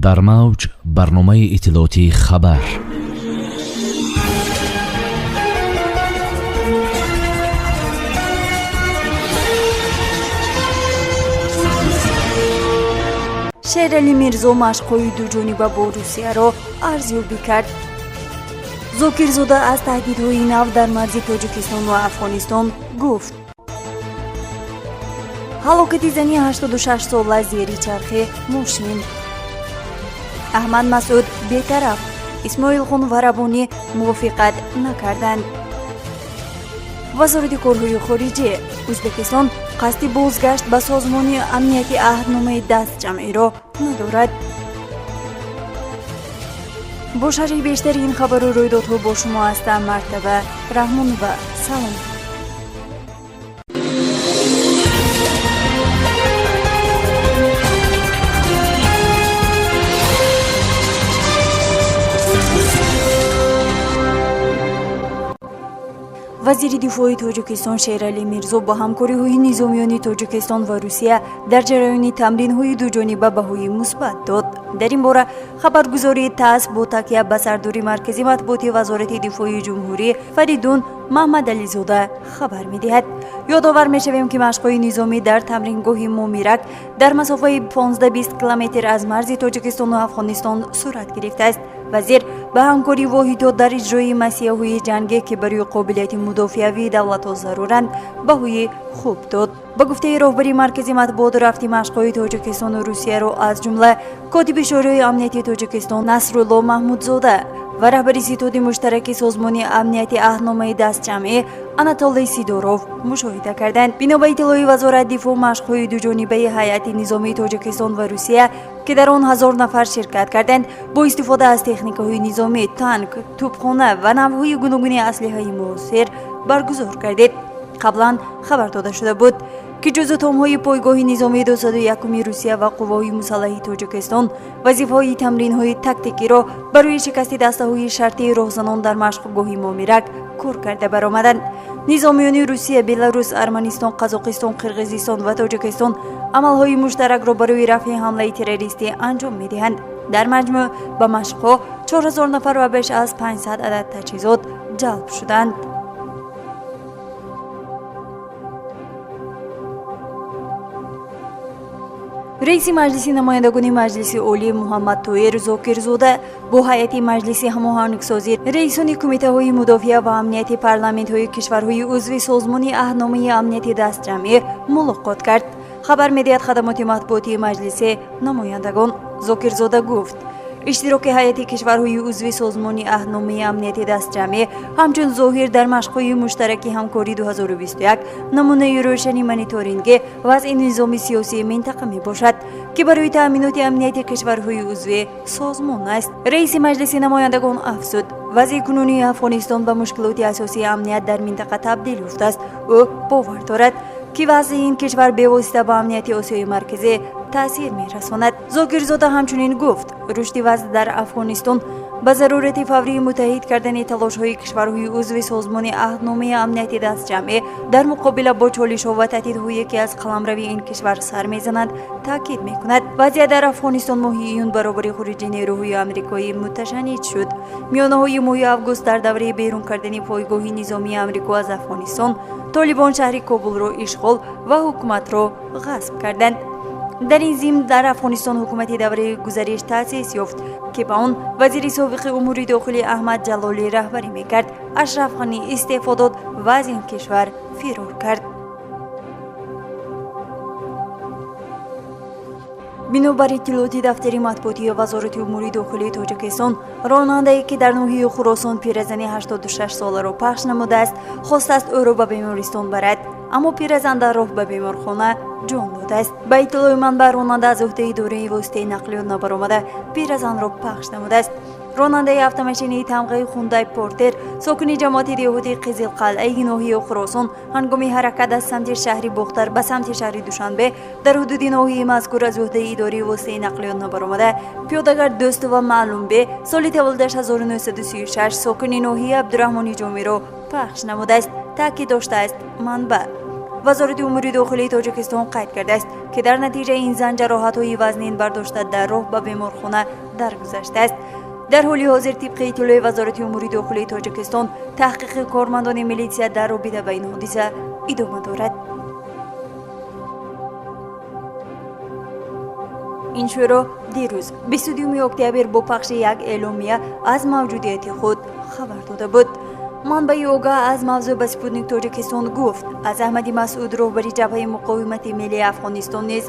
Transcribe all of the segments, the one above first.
Дар мавҷ барномаи иттилоотии «Хабар». Шералӣ Мирзо машқҳои дуҷониба бо Русияро арзёбӣ кард. Зокирзода аз таҳдидҳои нав дар марзи Тоҷикистон ва Афғонистон гуфт. Ҳалокати зани 86 сола зери чархи мошин. Аҳмад Масъуд бетараф, Исмоилхон ва Рабонӣ мувофиқат накарданд. Вазорати корҳои хориҷӣ: Ӯзбекистон қасди бозгашт ба Созмони амнияти аҳдномаи дастҷамъиро надорад. Бо шарҳи бештари ин хабару рӯйдодҳо бо шумо ҳастам Мартаба Раҳмонова. Салом. Вазири дифои Тоҷикистон Шералӣ Мирзо бо ҳамкориҳои низомиёни Тоҷикистон ва Русия дар ҷараёни тамринҳои дуҷониба баҳои мусбат дод. Дар ин бора хабаргузории ТАСС бо такя ба сардори маркази матбуоти Вазорати дифои ҷумҳурӣ Фаридун Маҳмадализода хабар медиҳад. Ёдовар мешавем, ки машқҳои низомӣ дар тамрингоҳи Момирак дар масофаи 15-20 километр аз марзи Тоҷикистону Афғонистон сурат гирифтааст. Вазир ба ҳамкории воҳидҳо дар иҷрои масъияҳои ҷангӣ, ки барои қобилияти мудофиавии давлатҳо заруранд, баҳои хуб дод. Ба гуфтаи роҳбари маркази матбуот, рафти машқҳои Тоҷикистону Русияро аз ҷумла котиби Шӯрои амнияти Тоҷикистон Насрулло Маҳмудзода ва раҳбари ситоди муштараки Созмони амнияти аҳдномаи дастҷамъӣ Анатолий Сидоров мушоҳида карданд. Бино ба иттилои вазорат дифоъ, машқҳои дуҷонибаи ҳайати низомии Тоҷикистон ва Русия, ки дар он 1000 нафар ширкат карданд, бо истифода аз техникаҳои низомӣ, танк, тӯбхона ва навъҳои гуногуни аслиҳаи муосир баргузор гардид. Қаблан хабар дода шуда буд, ки ҷузъутомҳои пойгоҳи низомии 201-уми Русия ва қувваҳои мусаллаҳи Тоҷикистон вазифаҳои тамринҳои тактикиро барои шикасти дастаҳои шартии роҳзанон дар машқгоҳи Момирак кор карда баромаданд. Низомиёни Русия, Беларус, Арманистон, Қазоқистон, Қирғизистон ва Тоҷикистон амалҳои муштаракро барои рафъи ҳамлаи террористӣ анҷом медиҳанд. Дар маҷмӯъ ба машқҳо 4000 нафар ва беш аз 500 адад таҷҳизот ҷалб шуданд. Раиси Маҷлиси намояндагони Маҷлиси Олӣ Муҳаммад Тоир Зокирзода бо ҳайати Маҷлиси ҳамоҳангсозӣ раисони кумитаҳои мудофиа ва амнияти парламентҳои кишварҳои узви Созмони аҳдномаи амнияти дастҷамъӣ мулоқот кард, хабар медиҳад хадамоти матбуотии Маҷлиси намояндагон. Зокирзода гуфт, иштироки ҳайати кишварҳои узви Созмони аҳдномаи амнияти дастҷамъӣ ҳамчун зоҳир дар машқҳои муштараки ҳамкорӣ 2021 намунаи рӯшани мониторинги вазъи низоми сиёсии минтақа мебошад, ки барои таъминоти амнияти кишварҳои узви созмон аст. Раиси Маҷлиси намояндагон афзуд, вазъи кунунии Афғонистон ба мушкилоти асосии амният дар минтақа табдил ёфтааст. Ӯ бовар дорад, ки вазъи ин кишвар бевосита ба амнияти Осиёи Марказӣ таъсир мерасонад. Зокирзода ҳамчунин гуфт, рушди вазъ дар Афғонистон ба зарурати фаврии муттаҳид кардани талошҳои кишварҳои узви Созмони аҳдномаи амнияти дастҷамъӣ дар муқобила бо чолишҳо ва таҳдидҳое, ки аз қаламрави ин кишвар сар мезананд, таъкид мекунад. Вазъият дар Афғонистон моҳи июн баробари хуруҷи нерӯҳои амрикоӣ муташанниҷ шуд. Миёнаҳои моҳи август, дар давраи берун кардани пойгоҳи низомии Амрико аз Афғонистон, Толибон шаҳри Кобулро ишғол ва ҳукуматро ғасб карданд. Дар ин зимн дар Афғонистон ҳукумати давраи гузариш таъсис ёфт, ки ба он вазири собиқи умури дохилӣ Аҳмад Ҷалолӣ раҳбарӣ мекард. Ашраф Ғанӣ истеъфо дод ва аз ин кишвар фирор кард. Бинобар иттилооти дафтари матбуотии Вазорати умури дохилии Тоҷикистон, ронандае, ки дар ноҳияи Хуросон пиразани 86 соларо пахш намудааст, хостааст ӯро ба бемористон барад, аммо пиразан дар роҳ ба беморхона ҷон додааст. Ба иттилои манбаъ, ронанда аз ӯҳдаи идораи воситаи нақлиёт набаромада, пиразанро пахш намудааст. Ронандаи автомашинаи тамғаи Хундай Портер, сокини ҷамоати деҳоти Қизилқалъаи ноҳияи Хуросон, ҳангоми ҳаракат аз самти шаҳри Бохтар ба самти шаҳри Душанбе дар ҳудуди ноҳияи мазкур аз ӯҳдаи идораи воситаи нақлиёт набаромада, пиёдагард Дӯстова Маълумбе, соли таваллудаш 1936, сокини ноҳияи Абдураҳмони Ҷомиро пахш намудааст, таъкид доштааст манбаъ. Вазорати умури дохилии Тоҷикистон қайд кардааст, ки дар натиҷаи ин зан ҷароҳатҳои вазнин бардошта, дар роҳ ба беморхона даргузаштааст. Дар ҳоли ҳозир, тибқи иттилои Вазорати умури дохилии Тоҷикистон, таҳқиқи кормандони милитсия дар робита ба ин ҳодиса идома дорад. Ин шӯро дирӯз, 22 октябр, бо пахши як эъломия аз мавҷудияти худ хабар дода буд. Манбаи огаҳ аз мавзӯъ ба «Спутник Тоҷикистон» гуфт, аз Аҳмади Масъуд, роҳбари Ҷабҳаи муқовимати миллии Афғонистон, низ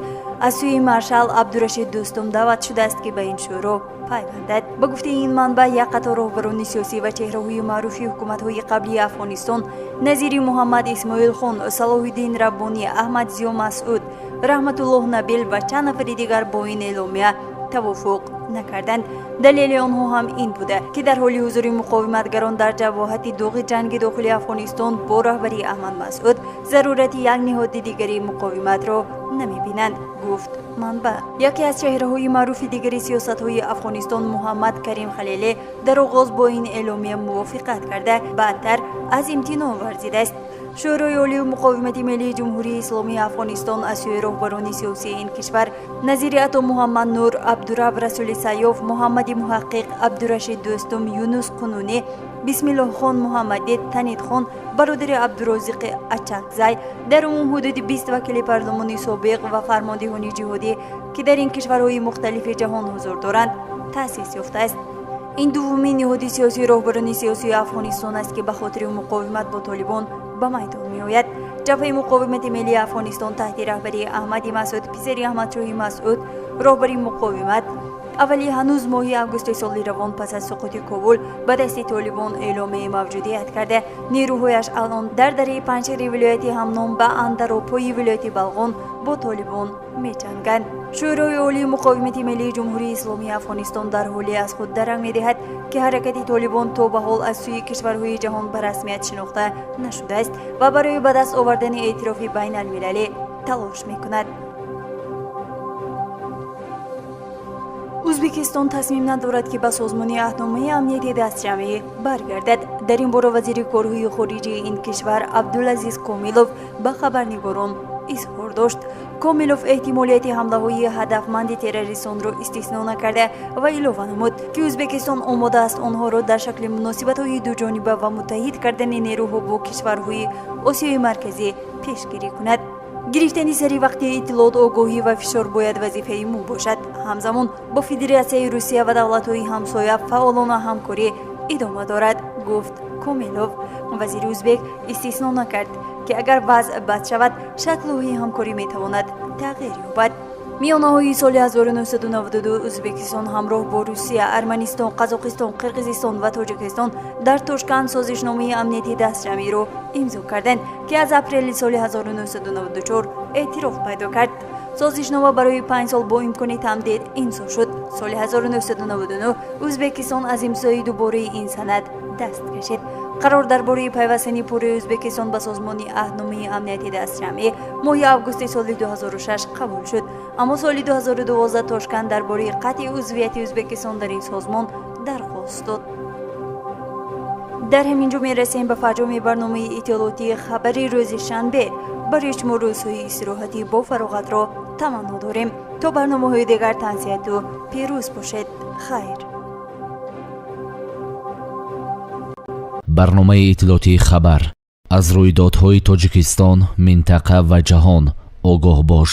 аз сӯи маршал Абдурашид Дӯстум даъват шудааст, ки ба ин шӯро пайвандад. Ба гуфтаи ин манбаъ, як қатор роҳбарони сиёсӣ ва чеҳраҳои маъруфи ҳукуматҳои қаблии Афғонистон назири Муҳаммад Исмоилхон, Салоҳиддин Раббонӣ, Аҳмад Зиё Масъуд, Раҳматуллоҳ Набил ва чанд нафари дигар бо ин эъломия тавофуқ накарданд. Далели онҳо ҳам ин буда, ки дар ҳоли ҳузури муқовиматгарон дар ҷавоҳати доғи ҷанги дохилии Афғонистон бо роҳбарии Аҳмад Масъуд зарурати як ниҳоди дигари муқовиматро намебинанд, гуфт манбаъ. Яке аз чеҳраҳои маъруфи дигари сиёсатҳои Афғонистон, Муҳаммад Карим Халиле, дар оғоз бо ин эъломия мувофиқат карда, баъдтар аз имтиноъ варзидааст. Шӯрои Олии муқовимати миллии Ҷумҳурии Исломии Афғонистон аз сӯи роҳбарони сиёсии ин кишвар назири Ато Муҳаммад Нур, Абдураб Расули Сайёф, Муҳаммади Муҳаққиқ, Абдурашид Дӯстум, Юнус Қунунӣ, Бисмиллоҳхон Муҳаммадӣ, Танидхон, бародари Абдурозиқи Ачакзай, дар умум ҳудуди 20 вакили парлумони собиқ ва фармондеҳони ҷиҳодӣ, ки дар ин кишварҳои мухталифи ҷаҳон ҳузур доранд, таъсис ёфтааст. Ин дуввумин ниҳоди сиёсии роҳбарони сиёсии Афғонистон аст, ки ба хотири муқовимат бо Толибон ба майдон меояд. Ҷабҳаи муқовимати миллии Афғонистон таҳти раҳбарии Аҳмади Масъуд, писари Аҳмадшоҳи Масъуд, роҳбари муқовимат аввали, ҳанӯз моҳи августи соли равон пас аз суқути Кобул ба дасти Толибон эъломияи мавҷудият карда, нерӯҳояш алон дар дараи Панҷшери вилояти ҳамном ба Андаропои вилояти Балғон бо Толибон меҷанганд. Шӯрои Олии муқовимати миллии Ҷумҳурии Исломии Афғонистон дар ҳоле аз худ даранг медиҳад, ки ҳаракати Толибон то ба ҳол аз сӯи кишварҳои ҷаҳон ба расмият шинохта нашудааст ва барои ба даст овардани эътирофи байналмилалӣ талош мекунад. Ӯзбекистон тасмим надорад, ки ба Созмони Аҳдномаи амнияти дастҷамъӣ баргардад. Дар ин бора вазири корҳои хориҷии ин кишвар Абдулазиз Комилов ба хабарнигорон изҳор дошт. Комилов эҳтимолияти ҳамлаҳои ҳадафманди террористонро истисно накарда ва илова намуд, ки Ӯзбекистон омода аст онҳоро дар шакли муносибатҳои дуҷониба ва муттаҳид кардани нерӯҳо бо кишварҳои Осиёи Марказӣ пешгирӣ кунад. Гирифтани сари вақти иттилоот, огоҳӣ ва фишор бояд вазифаи мо бошад. Ҳамзамон бо Федератсияи Русия ва давлатҳои ҳамсоя фаъолона ҳамкорӣ идома дорад, гуфт Комилов. Вазири ӯзбек истисно накард, ки агар вазъ бад шавад, шаклҳои ҳамкорӣ метавонад тағйир ёбад. Миёнаҳои соли 1992 Ӯзбекистон ҳамроҳ бо Русия, Арманистон, Қазоқистон, Қирғизистон ва Тоҷикистон дар Тошканд созишномаи амнияти дастҷамъиро имзо карданд, ки аз апрели соли 1994 эътироф пайдо кард. Созишнома барои 5 сол бо имкони тамдид имзо шуд. Соли 1999 Ӯзбекистон аз имзои дубораи ин санад даст кашид. Қарор дар бораи пайвастани пурраи Ӯзбекистон ба Созмони Аҳдномаи амнияти дастҷамъӣ моҳи августи соли 2006 қабул шуд, аммо соли 2012 Тошканд дар бораи қатъи узвияти Ӯзбекистон дар ин созмон дархост дод. Дар ҳамин ҷо мерасем ба фарҷоми барномаи иттилоотии хабари рӯзи шанбе. Барои шумо рӯзҳои истироҳатӣ бо фароғатро таманно дорем. То барномаҳои дигар тансиҳату пирӯз бошед. Хайр. Барномаи иттилоотии хабар: аз рӯйдодҳои Тоҷикистон, минтақа ва ҷаҳон огоҳ бош.